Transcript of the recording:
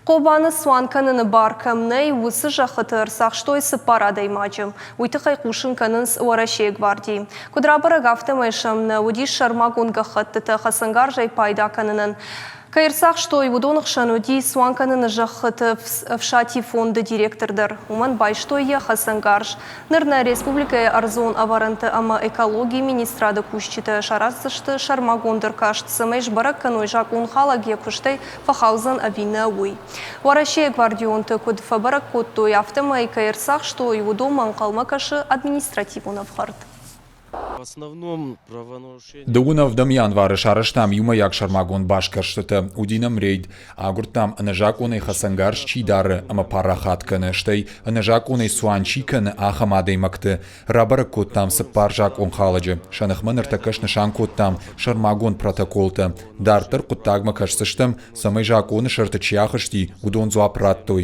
Хъобаны цуан кӕныны бар кӕм нӕй, уыцы зӕххыты ӕрцахстой цыппар адӕймаджы. Уый тыххӕй хъусын кӕнынц Уӕрӕсейы гвардийы. Куыд рабӕрӕг, афтӕмӕй сӕм нӕ уыдис сӕрмагонд гӕххӕттытӕ хӕцӕнгарзӕй пайда кӕнынӕн. Кӕй ӕрцахстой, уыдоны хсӕн уыди цуан кӕныны зӕххыты Ӕфсати фонды директор дӕр. Уымӕн байстой йӕ хӕцӕнгарз. Ныр нӕ республикӕйы ӕрдзон ӕвӕрӕнты ӕмӕ экологийы министрады кусджытӕ сараздзысты сӕрмагонд ӕркаст, цӕмӕй сбӕрӕг кӕной закъонхалӕг йӕ куыстӕй фӕхаудзӕн ӕви нӕ, уый. Уӕрӕсейы гвардионты куыд фӕбӕрӕг кодтой, афтӕмӕй кӕй ӕрцахстой, уыдонмӕ ӕнхъӕлмӕ кӕсы административон ӕфхӕрд. Дыууын ӕвдӕм январы сарӕзтам иумӕйаг сӕрмагонд басгӕрстытӕ. Уыди нӕм рейд. Агуырдтам, ӕнӕзакъонӕй хӕцӕнгарз чи дары ӕмӕ парахат кӕны, стӕй ӕнӕзакъонӕй цуан чи кӕны, ахӕм адӕймӕгты. Рабӕрӕг кодтам цыппар закъонхалӕджы. Сӕ ныхмӕ ныртӕккӕ снысан кодтам сӕрмагонд протоколтӕ. Дарддӕр хъуыддагмӕ кӕсдзыстӕм, цӕмӕй закъоны сӕрты чи ахызти, уыдон дзуапп радтой.